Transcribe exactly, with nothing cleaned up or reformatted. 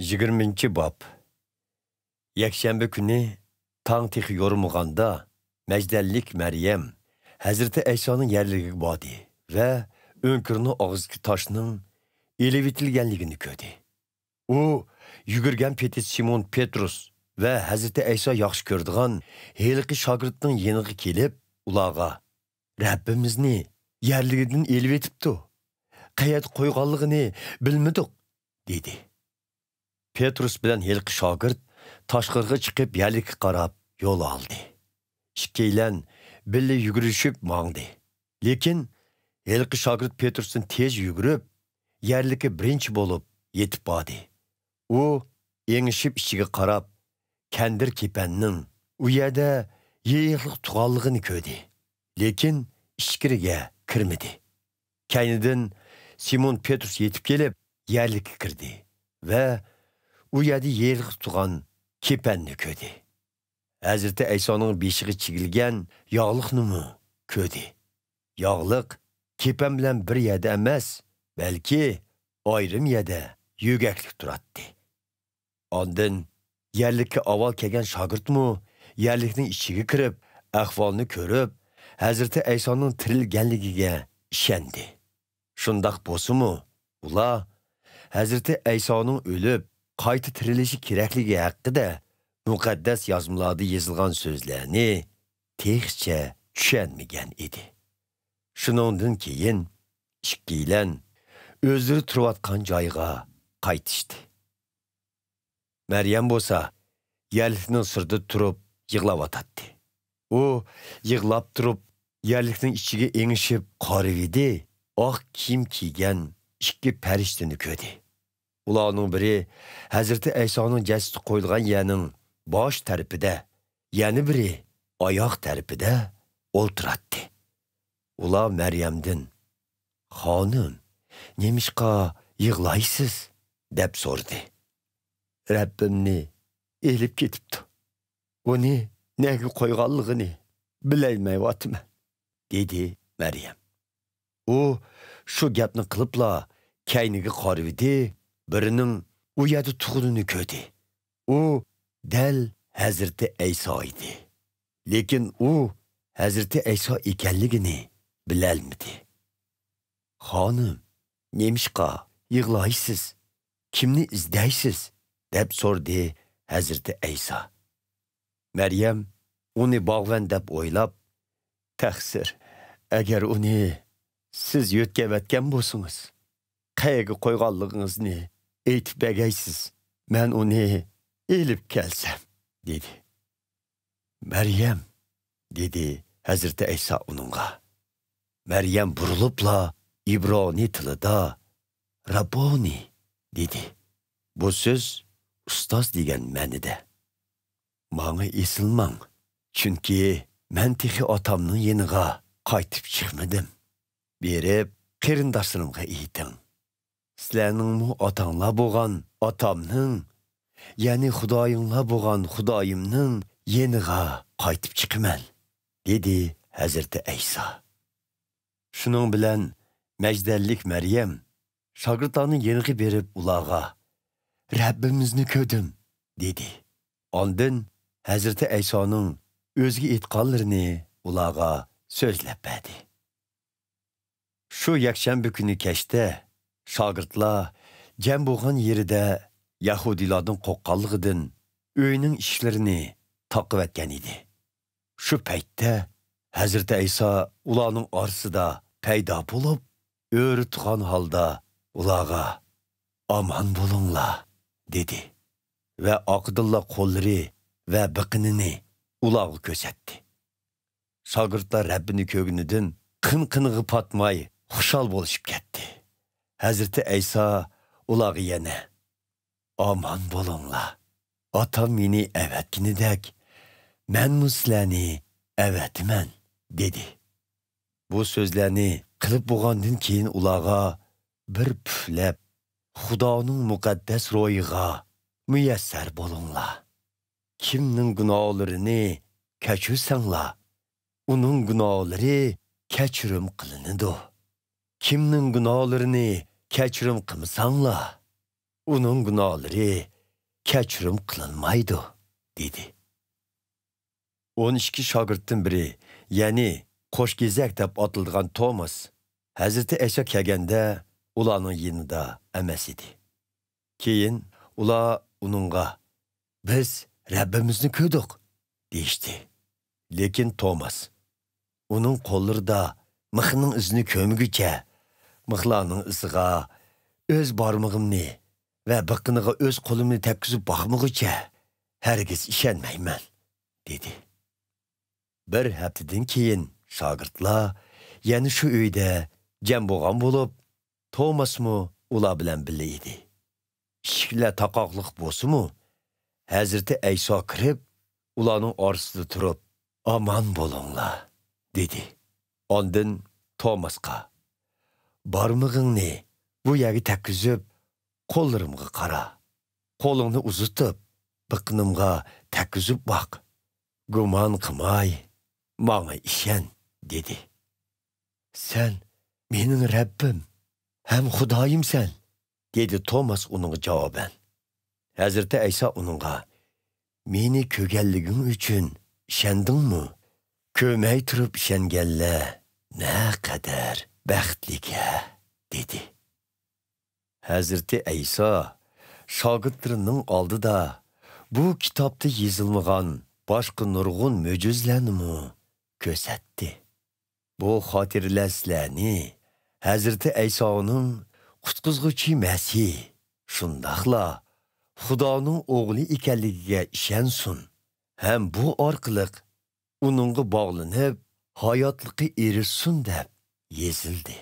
يىگىرمىنچى باب. يەكشەنبە كۈنى تاڭ تېخى يورۇمىغاندا، مەجدەللىك مەريەم ھەزرىتى ئەيسانىڭ يەرلىكىگە باردى ۋە ئۆڭكۈرنىڭ ئاغزىدىكى تاشنىڭ ئېلىۋېتىلگەنلىكىنى كۆردى. ئۇ يۈگۈرگەن پېتى سىمون پېترۇس ۋە ھەزرىتى ئەيسا ياخشى كۆرىدىغان ھېلىقى شاگىرتنىڭ يېنىغا كېلىپ، ئۇلارغا، «رەببىمىزنى يەرلىكىدىن ئېلىۋېتىپتۇ. قەيەردە قويغانلىقىنى بىلمىدۇق» دېدى. پېترۇس بىلەن ھېلىقى شاگىرت تاشقىرىغا چىقىپ، يەرلىككە قاراپ يول ئالدى. ئىككىيلەن بىللە يۈگۈرۈشۈپ ماڭدى. لېكىن ھېلىقى شاگىرت پېترۇستىن تېز يۈگۈرۈپ، يەرلىككە بىرىنچى بولۇپ يېتىپ باردى. ئۇ ئېڭىشىپ ئىچىگە قاراپ، كەندىر كېپەننىڭ ئۇ يەردە يېيىقلىق تۇغانلىقىنى كۆردى. لېكىن ئىچكىرىگە كىرمىدى. كەينىدىن سىمون پېترۇس يېتىپ كېلىپ، يەرلىككە كىردى ۋە ئۇ يەردە يېيىقلىق تۇغان كېپەننى كۆردى. ھەزرىتى ئەيسانىڭ بېشىغا چىگىلگەن ياغلىقنىمۇ كۆردى. ياغلىق كېپەن بىلەن بىر يەردە ئەمەس، بەلكى ئايرىم يەردە يۆگەكلىك تۇراتتى. ئاندىن يەرلىككە ئاۋۋال كەلگەن شاگىرتمۇ يەرلىكنىڭ ئىچىگە كىرىپ، ئەھۋالنى كۆرۈپ، ھەزرىتى ئەيسانىڭ تىرىلگەنلىكىگە ئىشەندى. شۇنداق بولسىمۇ، ئۇلار ھەزرىتى ئەيسانىڭ ئۆلۈپ، قايتا تىرىلىشى كېرەكلىكى ھەققىدە مۇقەددەس يازمىلاردا يېزىلغان سۆزلەرنى تېخىچە چۈشەنمىگەن ئىدى. شۇنىڭدىن كېيىن ئىككىيلەن ئۆزلىرى تۇرۇۋاتقان جايغا قايتىشتى. مەريەم بولسا يەرلىكنىڭ سىرتىدا تۇرۇپ يىغلاۋاتاتتى. ئۇ يىغلاپ تۇرۇپ، يەرلىكنىڭ ئىچىگە ئېڭىشىپ قارىۋىدى، ئاق كىيىم كىيگەن ئىككى پەرىشتىنى كۆردى. ئۇلارنىڭ بىرى ھەزرىتى ئەيسانىڭ جەسىتى قويۇلغان يەرنىڭ باش تەرىپىدە، يەنە بىرى ئاياغ تەرىپىدە ئولتۇراتتى. ئۇلار مەريەمدىن، «خانىم، نېمىشقا يىغلايسىز؟» دەپ سورىدى. «رەببىمنى ئېلىپ كېتىپتۇ. ئۇنى نەگە قويغانلىقىنى بىلەلمەيۋاتىمەن» دېدى مەريەم. ئۇ شۇ گەپنى قىلىپلا كەينىگە قارىۋىدى، بىرىنىڭ ئۇ يەردە تۇرغىنىنى كۆردى. ئۇ دەل ھەزرىتى ئەيسا ئىدى. لېكىن ئۇ ھەزرىتى ئەيسا ئىكەنلىكىنى بىلەلمىدى. «خانىم، نېمىشقا يىغلايسىز؟ كىمنى ئىزدەيسىز؟» دەپ سورىدى ھەزرىتى ئەيسا. مەريەم ئۇنى باغۋەن دەپ ئويلاپ، «تەقسىر، ئەگەر ئۇنى سىز يۆتكەۋەتكەن بولسىڭىز، قەيەرگە قويغانلىقىڭىزنى ئېيتىپ بەگەيسىز، مەن ئۇنى ئېلىپ كەلسەم» دېدى. «مەريەم!» دېدى ھەزرىتى ئەيسا ئۇنىڭغا. مەريەم بۇرۇلۇپلا ئىبرانىي تىلىدا، «راببونى!» دېدى. بۇ سۆز «ئۇستاز» دېگەن مەنىدە. «ماڭا ئېسىلماڭ، چۈنكى مەن تېخى ئاتامنىڭ يېنىغا قايتىپ چىقمىدىم. بېرىپ، قېرىنداشلىرىمغا ئېيتىڭ، سىلەرنىڭمۇ ئاتاڭلار بولغان ئاتامنىڭ، يەنى خۇدايىڭلار بولغان خۇدايىمنىڭ يېنىغا قايتىپ چىقىمەن» دېدى ھەزرىتى ئەيسا. شۇنىڭ بىلەن مەجدەللىك مەريەم شاگىرتلارنىڭ يېنىغا بېرىپ ئۇلارغا، «رەببىمىزنى كۆردۈم» دېدى. ئاندىن ھەزرىتى ئەيسانىڭ ئۆزىگە ئېيتقانلىرىنى ئۇلارغا سۆزلەپ بەردى. شۇ يەكشەنبە كۈنى كەچتە شاگىرتلار جەم بولغان يېرىدە يەھۇدىيلاردىن قورققانلىقىدىن ئۆينىڭ ئىشىكلىرىنى تاقىۋەتكەن ئىدى. شۇ پەيتتە ھەزرىتى ئەيسا ئۇلارنىڭ ئارىسىدا پەيدا بولۇپ، ئۆرە تۇرغان ھالدا ئۇلارغا، «ئامان بولۇڭلار» دېدى ۋە ئارقىدىنلا قوللىرى ۋە بېقىنىنى ئۇلارغا كۆرسەتتى. شاگىرتلار رەببىنى كۆرگىنىدىن قىن-قىنىغا پاتماي خۇشال بولۇشۇپ كەتتى. ھەزرىتى ئەيسا ئۇلارغا يەنە، «ئامان بولۇڭلار. ئاتام مېنى ئەۋەتكىنىدەك، مەنمۇ سىلەرنى ئەۋەتىمەن» دېدى. بۇ سۆزلەرنى قىلىپ بولغاندىن كېيىن ئۇلارغا بىر پۈفلەپ، «خۇدانىڭ مۇقەددەس روھىغا مۇيەسسەر بولۇڭلار. كىمنىڭ گۇناھلىرىنى كەچۈرسەڭلار، ئۇنىڭ گۇناھلىرى كەچۈرۈم قىلىنىدۇ. كىمنىڭ گۇناھلىرىنى كەچۈرۈم قىلمىساڭلار، ئۇنىڭ گۇناھلىرى كەچۈرۈم قىلىنمايدۇ» دېدى. ئون ئىككى شاگىرتتىن بىرى، يەنى قوش گېزەك دەپ ئاتىلىدىغان توماس ھەزرىتى ئەيسا كەلگەندە ئۇلارنىڭ يېنىدا ئەمەس ئىدى. كېيىن ئۇلار ئۇنىڭغا، «بىز رەببىمىزنى كۆردۇق» دېيىشتى. لېكىن توماس، «ئۇنىڭ قوللىرىدا مىخنىڭ ئىزىنى كۆرمىگۈچە، مىخلارنىڭ ئىزىغا ئۆز بارمىقىمنى ۋە بىقىنىغا ئۆز قولۇمنى تەگكۈزۈپ باقمىغۇچە، ھەرگىز ئىشەنمەيمەن» دېدى. بىر ھەپتىدىن كېيىن شاگىرتلار يەنە شۇ ئۆيدە جەم بولغان بولۇپ، توماسمۇ ئۇلار بىلەن بىللە ئىدى. ئىشىكلەر تاقاقلىق بولسىمۇ، ھەزرىتى ئەيسا كىرىپ، ئۇلارنىڭ ئارىسىدا تۇرۇپ، «ئامان بولۇڭلار» دېدى. ئاندىن توماسقا، «بارمىقىڭنى بۇ يەرگە تەگكۈزۈپ، قوللىرىمغا قارا. قولۇڭنى ئۇزىتىپ، بىقىنىمغا تەگكۈزۈپ باق. گۇمان قىلماي، ماڭا ئىشەن» دېدى. «سەن مېنىڭ رەببىم ھەم خۇدايىمسەن» دېدى توماس ئۇنىڭغا جاۋابەن. ھەزرىتى ئەيسا ئۇنىڭغا، «مېنى كۆرگەنلىكىڭ ئۈچۈن ئىشەندىڭمۇ؟ كۆرمەي تۇرۇپ ئىشەنگەنلەر نەقەدەر بەختلىك-ھە» دېدى. ھەزرىتى ئەيسا شاگىرتلىرىنىڭ ئالدىدا بۇ كىتابتا يېزىلمىغان باشقا نۇرغۇن مۆجىزىلەرنىمۇ كۆرسەتتى. بۇ خاتىرىلەر سىلەرنى ھەزرىتى ئەيسانىڭ قۇتقۇزغۇچى مەسىھ، شۇنداقلا خۇدانىڭ ئوغلى ئىكەنلىكىگە ئىشەنسۇن ھەم بۇ ئارقىلىق ئۇنىڭغا باغلىنىپ، ھاياتلىققا ئېرىشسۇن دەپ يېزىلدى.